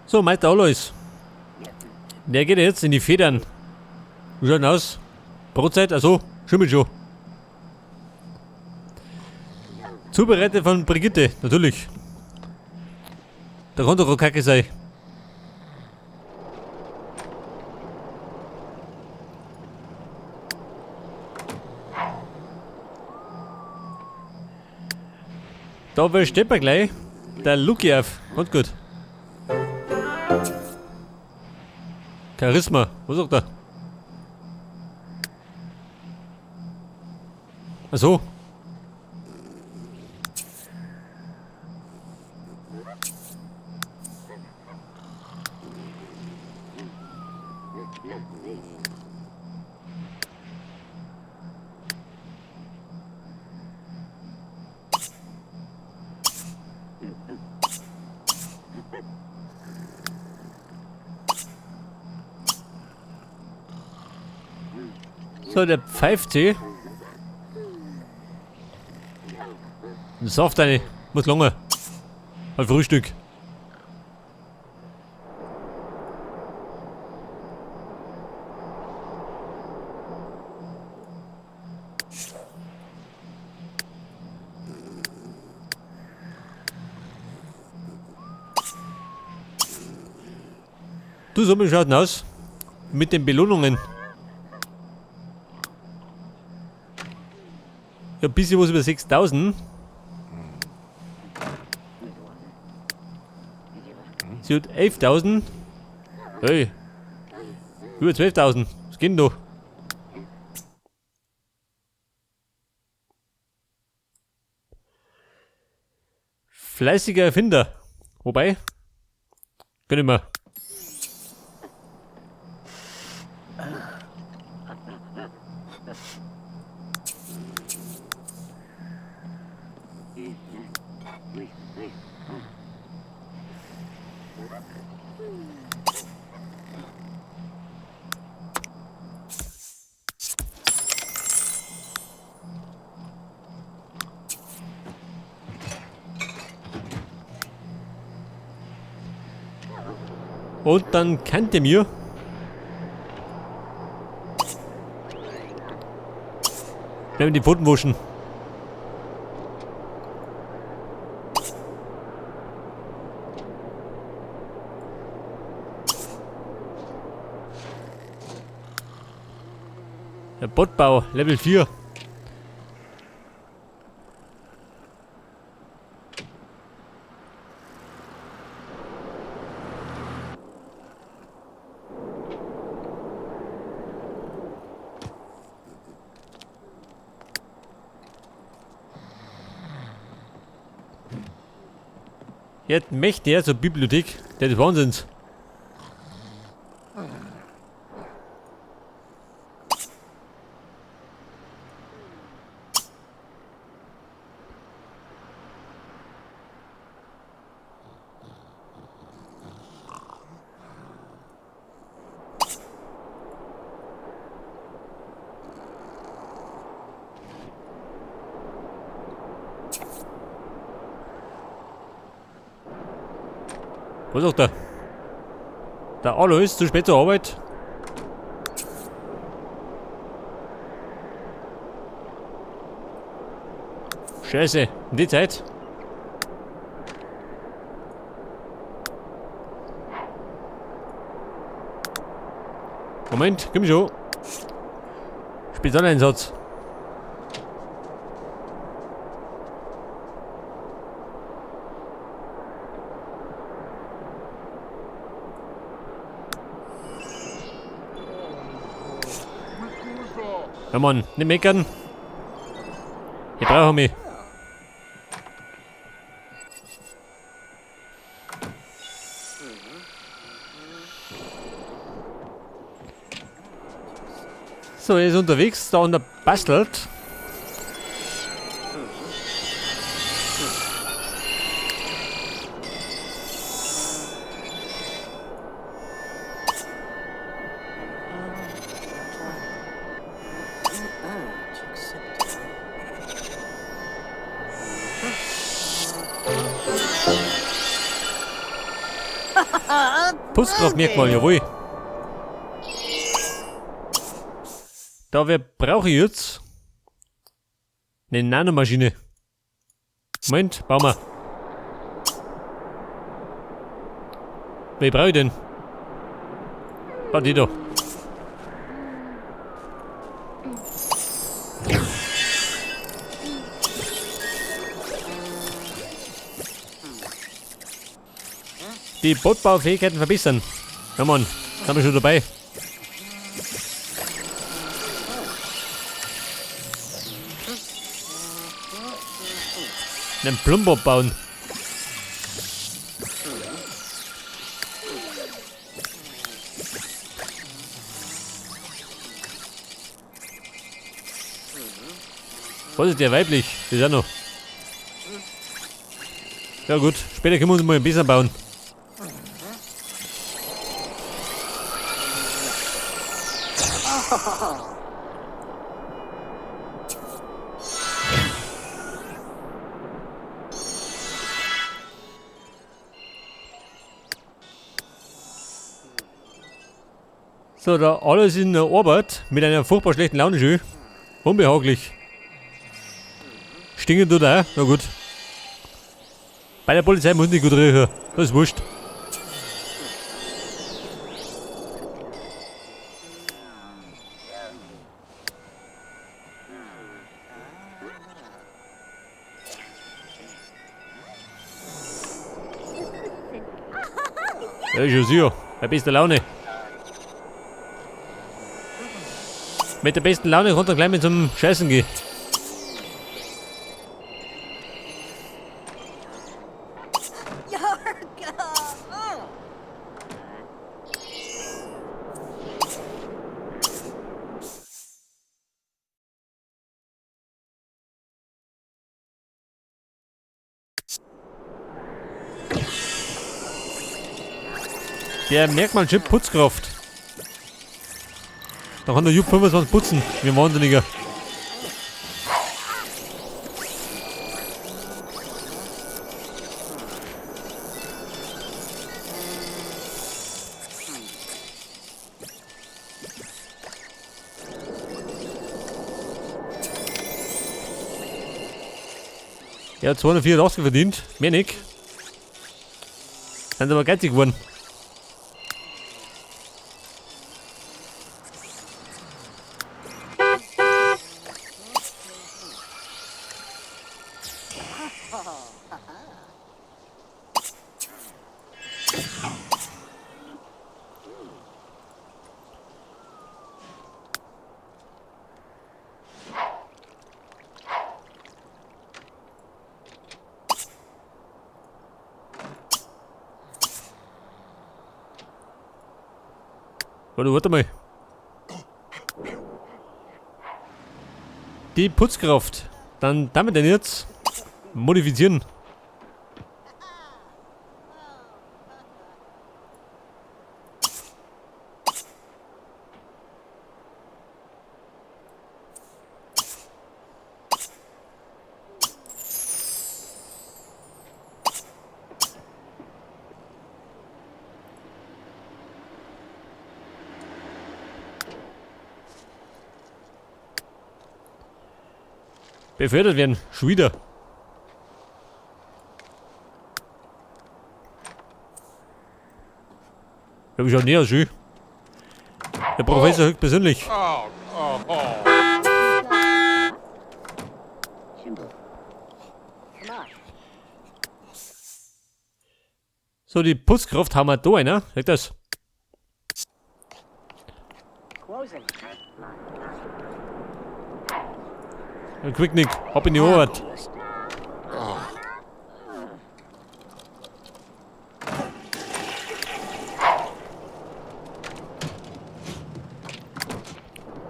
So, Meister Alois. Der geht jetzt in die Federn. Wie schaut denn aus? Brotzeit? Achso, schimmelt schon. Zubereitet von Brigitte, natürlich. Da kann doch auch Kacke sein. Da steht man gleich. Der Lucky auf. Und gut. Charisma, was sagt er? Achso. So, der pfeift sie. Saft eine. Muss lange. Ein Frühstück. Du, so schaut denn aus? Mit den Belohnungen. Ja, ein bisschen was über 6000. Sie hat 11.000. Hey. Über 12.000. Was geht denn da? Fleißiger Erfinder. Wobei. Können wir. Und dann kennt ihr mir. Schnell mit die Pfoten waschen. Der Botbau, Level 4. Jetzt möchte er zur Bibliothek, der des Wahnsinns. Was sagt der? Der Alois zu spät zur Arbeit. Scheiße, in die Zeit. Moment, komm schon. Spezialeinsatz. Ja Mann, nicht meckern. Ich brauche mich. So, er ist unterwegs, da und er bastelt. Putzkraftmerkmal, jawohl. Da wer brauche ich jetzt? Eine Nanomaschine. Moment, bauen wir. Wer brauche ich denn? Bau die da. Die Bootbaufähigkeiten verbessern. Ja Mann, sind wir schon dabei. Einen Plumbob bauen. Was ist der weiblich? Das ist auch noch. Ja gut, später können wir uns mal ein bisschen bauen. So, da alles in der Arbeit mit einer furchtbar schlechten Laune schon. Unbehaglich. Stinken tut auch, na gut. Bei der Polizei muss nicht gut riechen, das ist wurscht. Ja, ist ja sicher. Bei bester Laune. Mit der besten Laune konnte er gleich mit zum Scheißen gehen. Der Merkmalchip Putzkraft. Da kann der Jupp 25 putzen, wie ein Wahnsinniger. Ja, 284 verdient, mehr nicht. Sind aber geizig geworden. Warte mal. Die Putzkraft. Dann damit denn jetzt modifizieren. Befördert werden. Schon wieder. Ja, wie schaut näher, schön. Der Professor höchstpersönlich. So, die Putzkraft haben wir da einer. Seht das? Ein Quicknick, hopp in die Arbeit.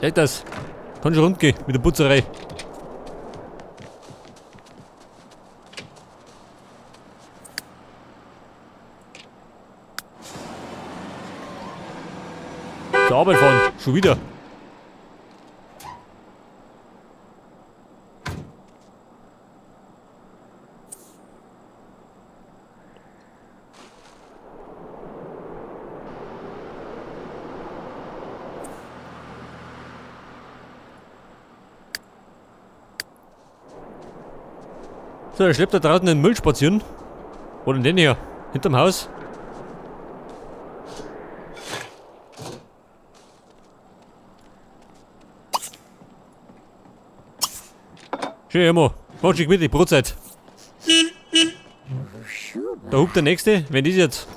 Seht das? Kann schon rund gehen mit der Putzerei. Zur Arbeit fahren, schon wieder. So, er schleppt da draußen den Müll spazieren. Wo denn den hier? Hinterm Haus. Schön, immer. Mach dich gemütlich, Brotzeit. Da hupt der Nächste. Wer ist jetzt?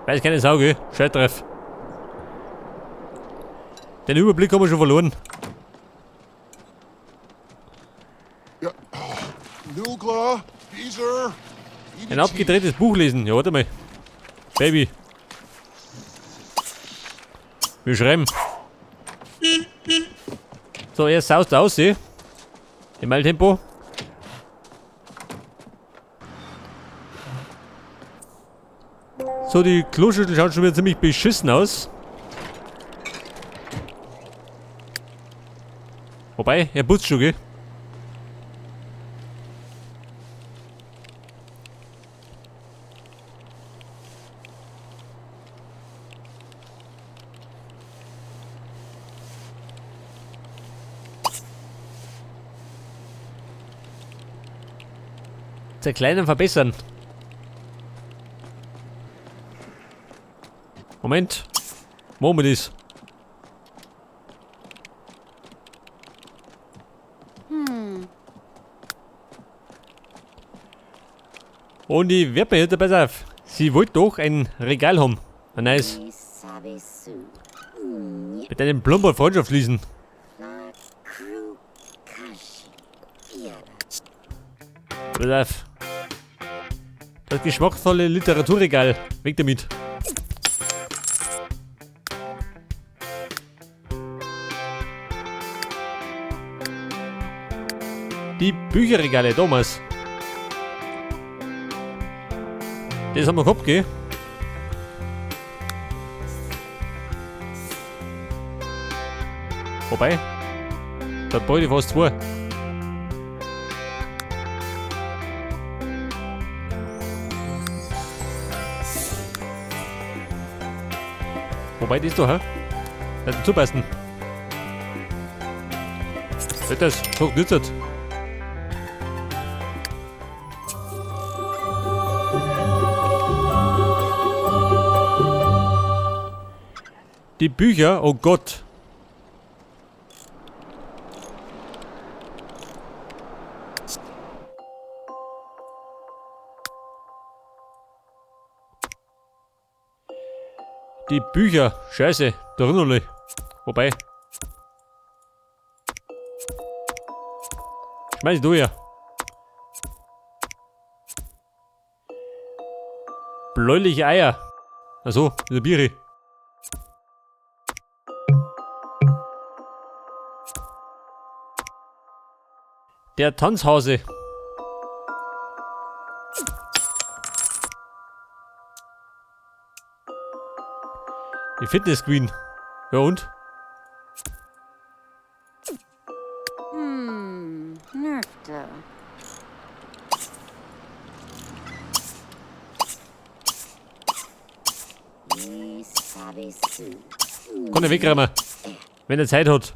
Weiß keine Sau, gell? Scheißdreff. Den Überblick haben wir schon verloren. Ja. Nugla, Beezer, Ein abgedrehtes Buch lesen. Ja, warte mal. Baby. Wir schreiben. So, er saust aus, eh? Im Eiltempo. So, die Kloschüssel schaut schon wieder ziemlich beschissen aus. Wobei, er putzt schon, gell? Zerkleinern, verbessern. Moment. Machen wir das. Und ich werd mir jetzt, pass auf. Sie wollte doch ein Regal haben. Ein neues. Mit einem Plumper Freundschaft schließen. Pass auf. Das geschmackvolle Literaturregal. Weg damit. Die Bücherregale, Thomas. Das haben wir gehabt, gell? Wobei, da brauche ich fast zwei. Wobei, das da, hä? Das wird zupassen. Das so nützt. Die Bücher, oh Gott. Die Bücher, scheiße, da drin. Wobei. Schmeiß ich durch. Bläuliche Eier. Achso, diese Biere. Der Tanzhase. Die Fitness Queen. Ja und? Nerfte. Kann er wegräumen, wenn er Zeit hat.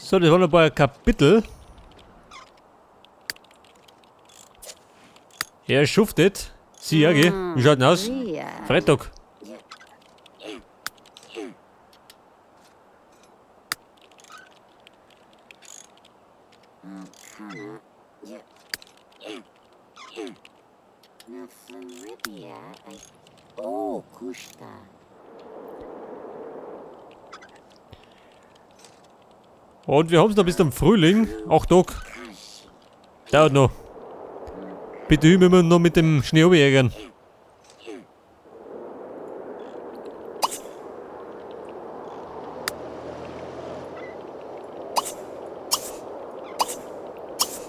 So, das waren ein paar Kapitel. Er schuftet. Sie, ja, gell? Wie schaut denn aus? Freitag. Und wir haben's noch bis zum Frühling. 8 Tage. Dauert noch. Bitte üben wir noch mit dem Schnee runterjagen.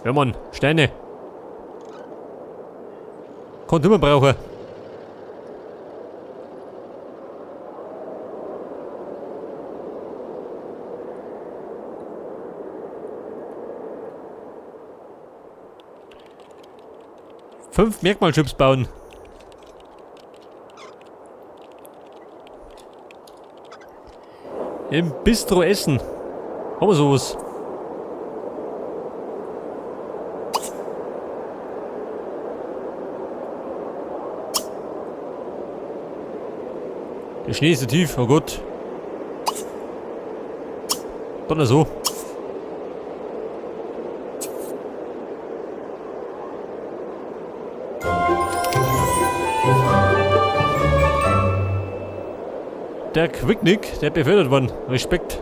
Ja Mann, Steine. Kann immer brauchen. Fünf Merkmalchips bauen. Im Bistro essen. Haben wir sowas? Der Schnee ist so tief, oh Gott. Dann so. Der Quicknick, der befördert worden. Respekt.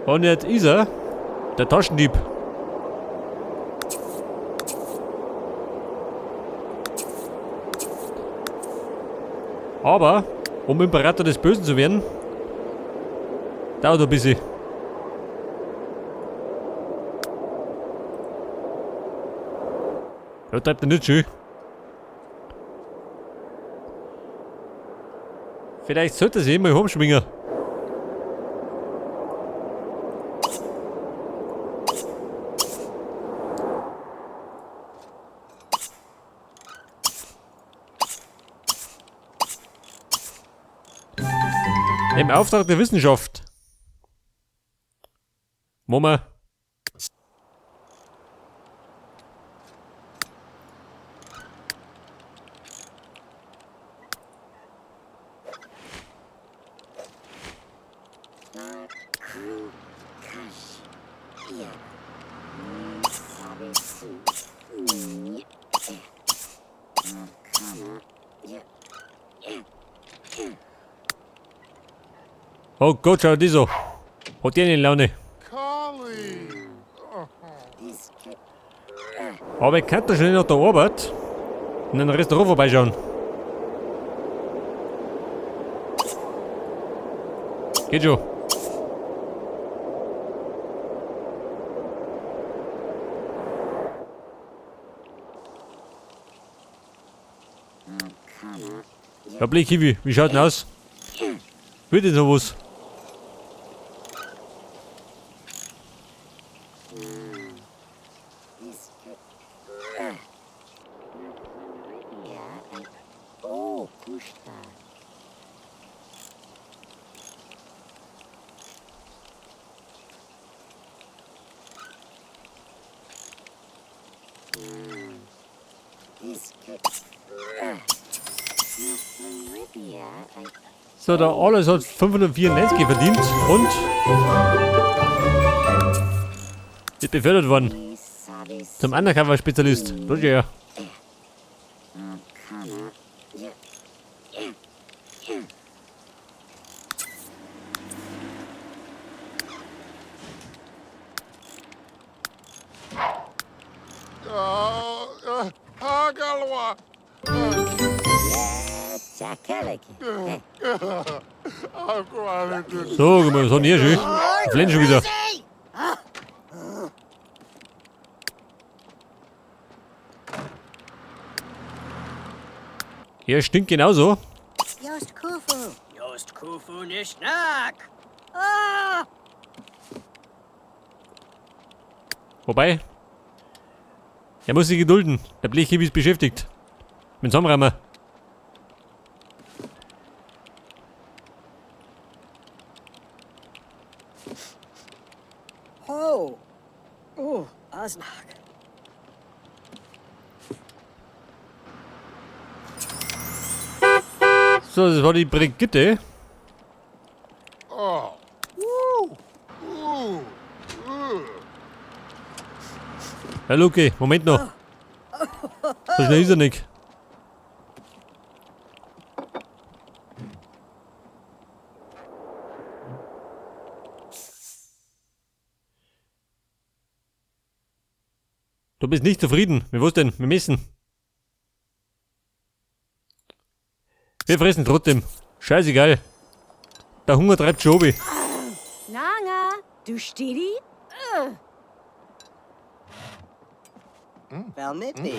Und jetzt ist er, der Taschendieb. Aber, um Imperator des Bösen zu werden, dauert ein bisschen. Da treibt er nicht schön. Vielleicht sollte sie immer heimschwingen. Im Auftrag der Wissenschaft. Mama. Oh Gott, schau die so. Hat die eine Laune. Aber ich kann doch schnell nach der Arbeit in einem Restaurant vorbeischauen. Geht schon. Ja, Blick, Kiwi, wie schaut denn aus? Wird denn sowas? So, der Alles hat 594 verdient und wird befördert worden zum Undercover-Spezialist. Ja. So, guck mal, so näher schön. Flenn schon wieder. Er stinkt genauso. Wobei, er muss sich gedulden. Der Blechhieb ist beschäftigt. Mit dem Zusammenräumen. Oh. Oh, Asnak. So, das war die Brigitte. Oh. Ja, Luki, Moment noch. So schnell ist er nicht. Du bist nicht zufrieden. Mit was denn? Wir müssen. Wir fressen trotzdem. Scheißegal. Der Hunger treibt schon obi. Nanga, du Stidi?